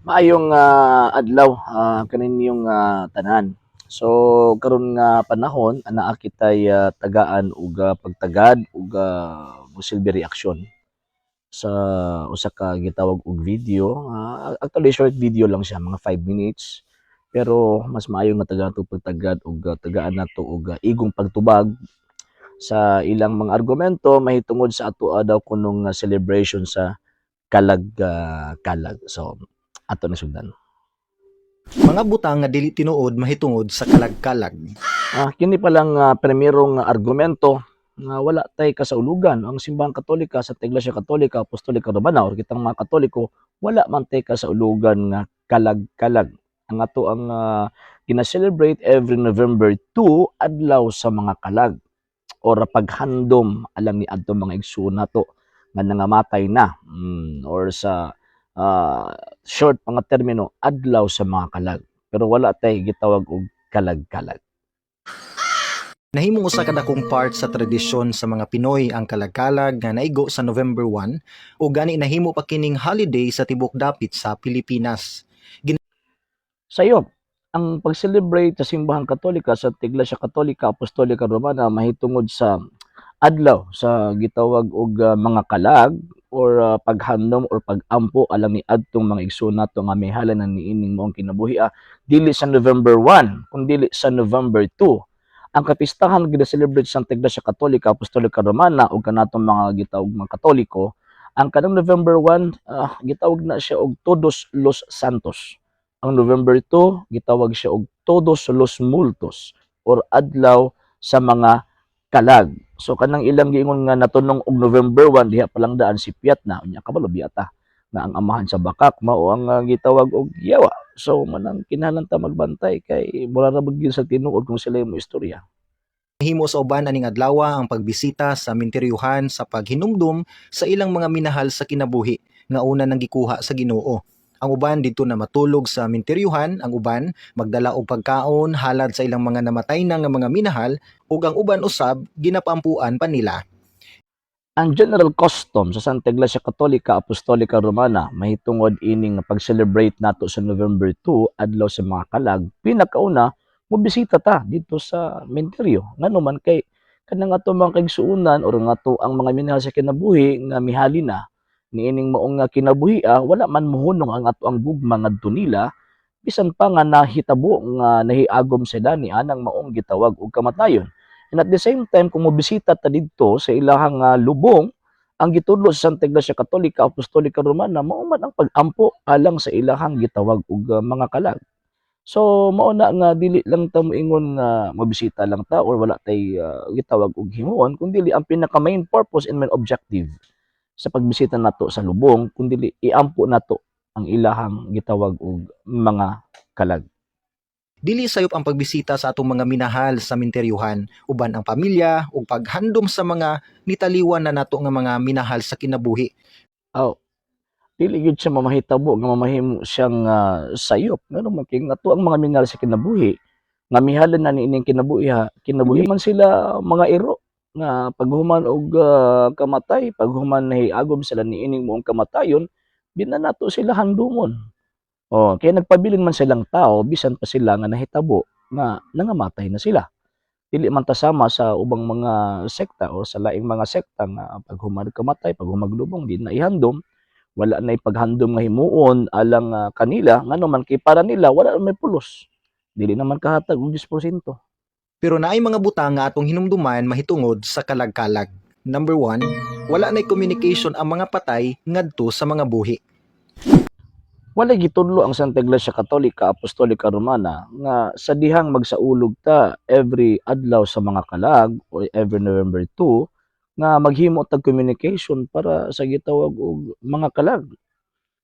Maayong adlaw kaninyong tanan. So karon nga panahon anaa kitay tagaan og pagtagad ug musilbi reaksyon sa usa ka gitawag og video. Actually, short video lang siya, mga 5 minutes. Pero mas maayo nga tagaan to pagtagad ug tagaan nato og igong pagtubag sa ilang mga argumento mahitungod sa ato daw kunong celebration sa kalag kalag. So ato na sugdan. Mga butang nga dili tinuod mahitungod sa kalag-kalag. Kini pa lang primerong argumento nga wala tay kasaulugan ang Simbahang Katolika sa Iglesia Katolika Apostolika Romana or kitang mga Katoliko, wala man tay kasaulugan nga kalag-kalag. Ang ato ang gina-celebrate every November 2, adlaw sa mga kalag or paghandom alang ni adto mga igsoon nato nga nangamatay na or sa short mga termino, adlaw sa mga kalag. Pero wala tay gitawag og kalag-kalag. Nahimong usa ka dakong part sa tradisyon sa mga Pinoy ang kalag-kalag nga naigo sa November 1 o gani nahimo pa kining holiday sa tibok dapit sa Pilipinas. Sayop, ang pag-celebrate sa Simbahang Katolika sa Iglesia Katolika Apostolika Romana mahitungod sa adlaw sa gitawag og mga kalag or paghandom or pagampo alang ni adtong mga igsoon nato nga mihala na niining maong kinabuhi, dili sa November 1 kun dili sa November 2. Ang kapistahan gina-celebrate sa Iglesia Katolika Apostolika Romana ug kanatong mga gitawag mga Katoliko, ang kanang November 1, gitawag na siya og Todos los Santos. Ang November 2, gitawag siya og Todos los Multos or adlaw sa mga kalag. So kanang ilang giingon nga natunong og November 1, diha pa lang daan si Piat na unya kabalo biya ta nga ang amahan sa bakak mao ang gitawag og yawa. So manang kinahanglan ta magbantay kay mura ra gyud sa tinuod kung sila mo istorya. Nahimo sa uban aning adlaw ang pagbisita sa minteryuhan sa paghinumdum sa ilang mga minahal sa kinabuhi nga una nang gikuha sa Ginoo. Ang uban didto na matulog sa minteryuhan, ang uban magdala og pagkaon halad sa ilang mga namatay na nga mga minahal ug ang uban usab ginapaampuan pa nila. Ang general custom sa Santa Iglesia Katolika Apostolika Romana mahitungod ining pag-celebrate nato sa November 2, adlaw sa mga kalag, pinakauna mobisita ta dito sa menteryo. Ngano man kay kanang ato mga kaigsuonan or nga ato ang mga minahal sa kinabuhi nga mihali na niining maong nga kinabuhi, wala man mohunong ang ato ang gugma ngadto nila bisan pa nga nahitabo nga nahiagom sila ni anang maong gitawag og kamatayon. And at the same time, kung mobisita ta didto sa ilahang lubong, ang gitudlo sa Santa Iglesia Katolika Apostolika Romana mao man ang pag-ampo alang sa ilahang gitawag og mga kalag. So mao na nga dili lang ta moingon nga mobisita lang ta or wala tay gitawag og himuon, kun dili ang pinaka main purpose and main objective sa pagbisita nato sa lubong kun dili iampo nato ang ilahang gitawag og mga kalag. Dili sayop ang pagbisita sa atong mga minahal sa minteryuhan, uban ang pamilya ug paghandom sa mga nitaliwan na nato nga mga minahal sa kinabuhi. Aw, dili gyud siya mamahitabo nga mamahimo siyang sayop, ngano man kay ato ang mga minahal sa kinabuhi nga mihalin na niining kinabuhi ha, kinabuhi man sila mga iro nga paghuman og kamatay, paghuman nahiagom sila niining maong kamatayon, di na nato sila handumon. Oh, kaya nagpabilin man silang tao bisan pa sila nga nahitabo nga nangamatay na sila. Dili man ta sama sa ubang mga sekta o sa laing mga sekta nga paghuman kamatay, paghuman lubong, di na ihandom, wala na ipaghandom nga himuon alang kanila, ngano man kay para nila wala may pulos. Dili naman kahatag og 10%. Pero naay mga butang nga atong hinumduman mahitungod sa kalag-kalag. Number 1, wala nay communication ang mga patay ngadto sa mga buhi. Wala gitudlo ang Santa Iglesia Katolika Apostolika Romana nga sa dihang magsaulog ta every adlaw sa mga kalag or every November 2 nga maghimo tag communication para sa gitawag og mga kalag.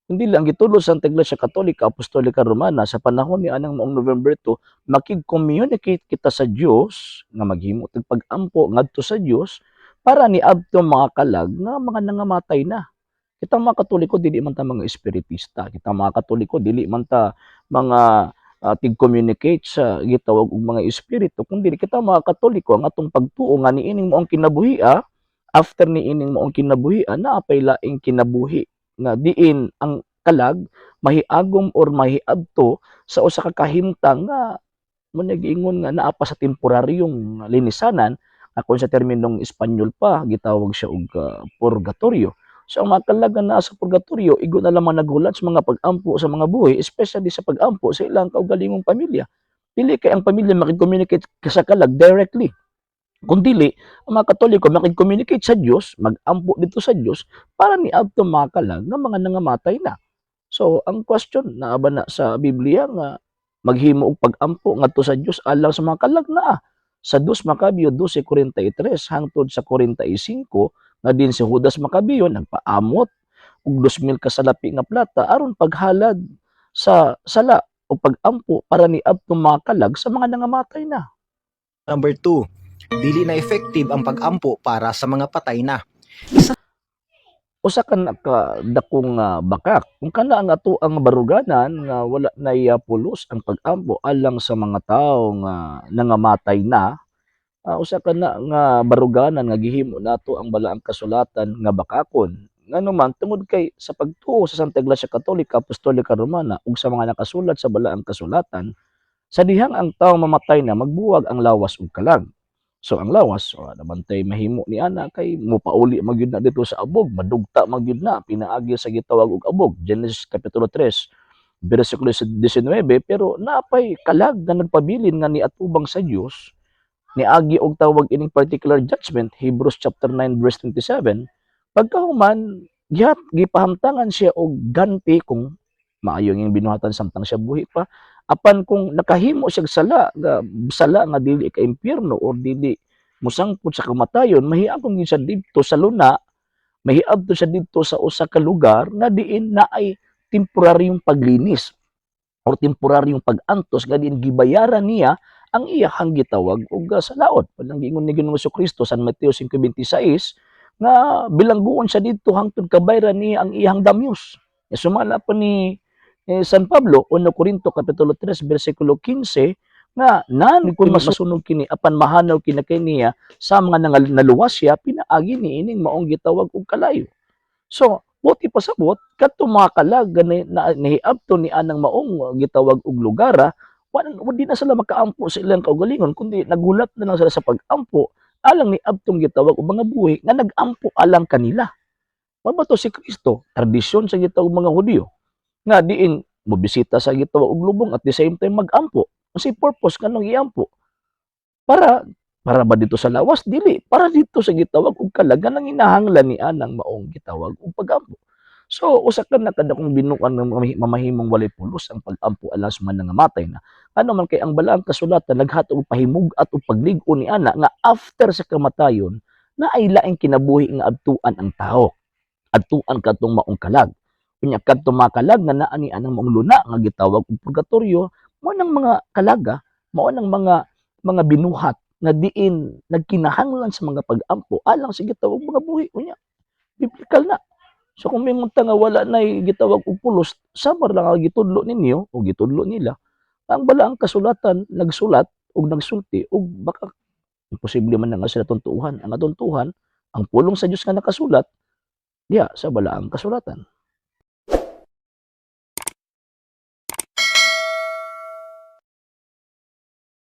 Hindi lang gitudlo sa Santa Iglesia Katolika Apostolika Romana sa panahon ni anang maong November 2, makig-communicate kita sa Dios nga maghimo tag pag-ampo ngadto sa Dios para ni adto mga kalag nga mga nangamatay na. Kita mga Katoliko, dili man ta mga espiritista. Kita mga Katoliko, dili man ta mga tig-communicate sa gitawag og mga espiritu. Kun dili kita mga Katoliko, ang atong pagtuo nga niining maong kinabuhi, after niining maong kinabuhi, naa pay laing kinabuhi nga diin ang kalag mahiagom or mahiadto sa usa ka kahimtang nga mo nagiingon nga naa pa sa temporaryong linisanan, nga kung sa terminong Espanyol pa gitawag siya og purgatorio. So ang mga kalag nga naa sa purgatorio, igo na lamang naghulat sa mga pag-ampo sa mga buhi, especially sa pag-ampo sa ilang kaugalingong pamilya. Dili kay ang pamilya makig-communicate sa kalag directly. Kung dili, ang mga Katoliko makig-communicate sa Dios, mag-ampo dito sa Dios para niadto mga kalag nga mga nangamatay na. So, ang question, naa ba na sa Biblia nga maghimo og pag-ampo ngadto sa Dios alang sa mga kalag? Naa. Sa 2 Macabeo 12:43 hangtod sa 45, nga din si Judas Macabeo nagpaamot og 2,000 ka salapi nga plata aron paghalad sa sala o pag-ampo para niadto mga kalag sa mga nangamatay na. Number 2, dili na effective ang pag-ampo para sa mga patay na. Usa ka nakadakong bakak kung kana ang ato ang baruganan nga wala na pulos ang pag-ampo alang sa mga tawo nga nangamatay na. Usa ka na nga baruganan nga gihimo nato ang balaang kasulatan nga bakakon, ngano man tungod kay sa pagtuo sa Santa Iglesia Katolika Apostolika Romana ug sa mga nakasulat sa balaang kasulatan, sa dihang ang tawo mamatay na, magbuwag ang lawas ug kalag. So ang lawas wala naman tay mahimo ni ana kay mopauli man gyud na dito sa abog, madugta man gyud na pinaagi sa gitawag og abog, Genesis kapitulo 3 bersikulo 19. Pero napay kalag nga nagpabilin nga niatubang sa Dios niagi og tawag ining particular judgment, Hebrews chapter 9 verse 27. Pagkahuman gihat gipahamtangan siya og ganti kung maayo iyang binuhatan samtang siya buhi pa. Apan kung nakahimo siya sala nga sala nga dili ka impyerno or dili mosangpot sa kamatayon, mahiagom gyud siya didto sa luna, mahiadto siya didto sa usa ka lugar nga diin naay temporaryong paglinis or temporaryong pag-antos nga diin gibayaran niya ang iyahang gitawag og salaot. Palang giingon ni Ginoong Kristo San Mateo 5:26 nga bilangguon siya didto hangtod kabayran niya ang iyang damyos. E sumala pa ni San Pablo, 1 Corinto kapitulo 3 bersikulo 15, nga nan kung masunog kini apan mahanaw kina kaniya sa mga naluwas siya pinaagi ni ining maong gitawag og kalayo. So, buot ipasabot, kadto mga kalag nga nihiabto ni anang maong gitawag og lugara, wa di na sila makaampo sa ilang kaugalingon kundi nagulat na lang sila sa pag-ampo alang ni abtong gitawag og mga buhi nga nag-ampo alang kanila. Wa ba to si Kristo? Tradisyon sa gitawag mga Hudiyo nga diin mobisita sa gitawag og lubong, at the same time mag-ampo. Unsay purpose kanang iampo? Para ba dito sa lawas? Dili, para dito sa gitawag og kalagan ang inahanglan ni anang maong gitawag og pag-ampo. So usa ka na kadakong binuan ng mamahimong walay pulos ang pag-ampo alang sa mga nangamatay na. Ano man kay ang balaang kasulatan naghatag og pahimug-at og paglig-on ni ana nga after sa kamatayon na ay laing kinabuhi nga adtuan ang tao. Adtuan kadtong maong kalag. Unya kadtong mga kalag nga naa ni anang maong luna nga gitawag og purgatorio, mao nang mga kalaga, mao nang mga binuhat nga diin nagkinahanglan sa mga pag-ampo alang sa gitawag mga buhi. Unya biblical na. So kung may nga wala na gitawag og pulos, samar lang ang gitudlo ninyo o gitudlo nila. Ang balaang kasulatan nagsulat og nagsulti og baka imposible man na nga sila tuntuhan. Ang atuntuhan, ang pulong sa Dios nga nakasulat diya sa balaang kasulatan.